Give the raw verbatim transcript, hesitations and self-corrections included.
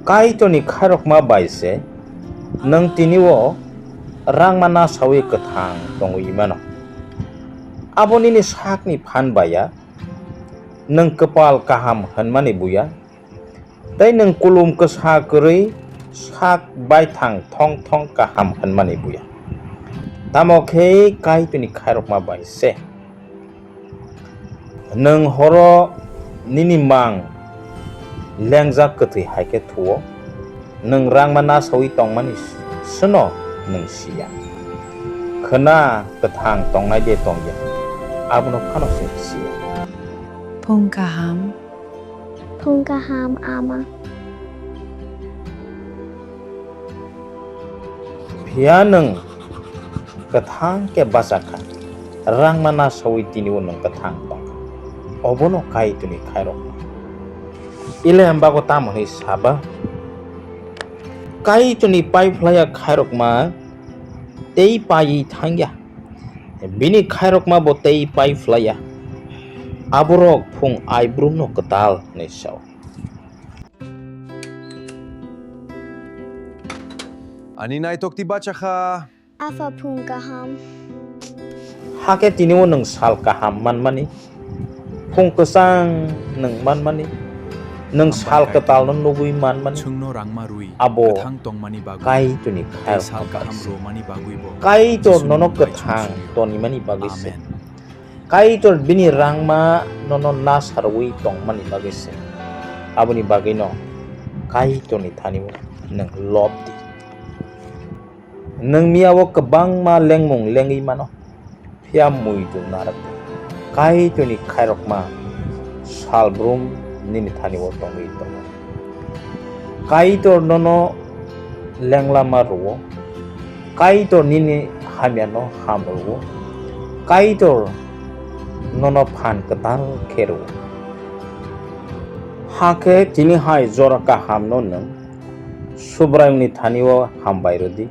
Kaitorni khairokma bai se nwng tini-o rangma nasaui kwthang tongwi mano. Abo nini sakni phan bai ya, nwng kwpal kaham hwnmani buya, tei nwng kulum kwsa kwrwi sak baithang thong thong kaham hwnmani buya. Tamo khe Kaitorni khairokma bai se. Nwng horo nini mang lengjak kwthwi hai khe thuo, nwng rangma nasaui tongmani seno nwng si ya. Khwna kwthang tongnai de tong ya, abono phano chwng si ya. Phung kaham. Phung kaham, Ama. Phiya nwng kwthang khe bacha kha, rangma nasaui tini-o nwng kwthang tong kha. Obono Kaitorni khairokma. Ile hambago tamo hwnwi saba? Kaitorni paiphlaiya khairokma tei paiwi thang ya. Bini khairokma bo tei pai phlai ya. Aborok phung aibrumno kwtal hwnwi sao. Ani naitokti bacha kha. Apha phung kaham. Hakhe tini-o nwng sal kaham manmani, phung kwchang nwng manmani, nwng sal kwtalno nugui manmani, abo Kaitorni khairokma bai se. Kaitor nono kwthang tonimani bagwi se. Kaitor bini rangma nono nasarwi tongmani bagwi se. Aboni bagwino Kaitorni thani-o nwng lob di. Nwng miya-o kwbangma lengmung lengwi mano, phiya muitu narwk di. Kaitorni khairokma salbrum nini thani-o tongwi tongo. Kaitor nono lenglama rwo. Kaitor nini hamyano ham rwo. Kaitor nono phan kwtal khe rwo. Hakhe tini hai jora kahamno nwng Subraiyungni thani-o hambai rw di.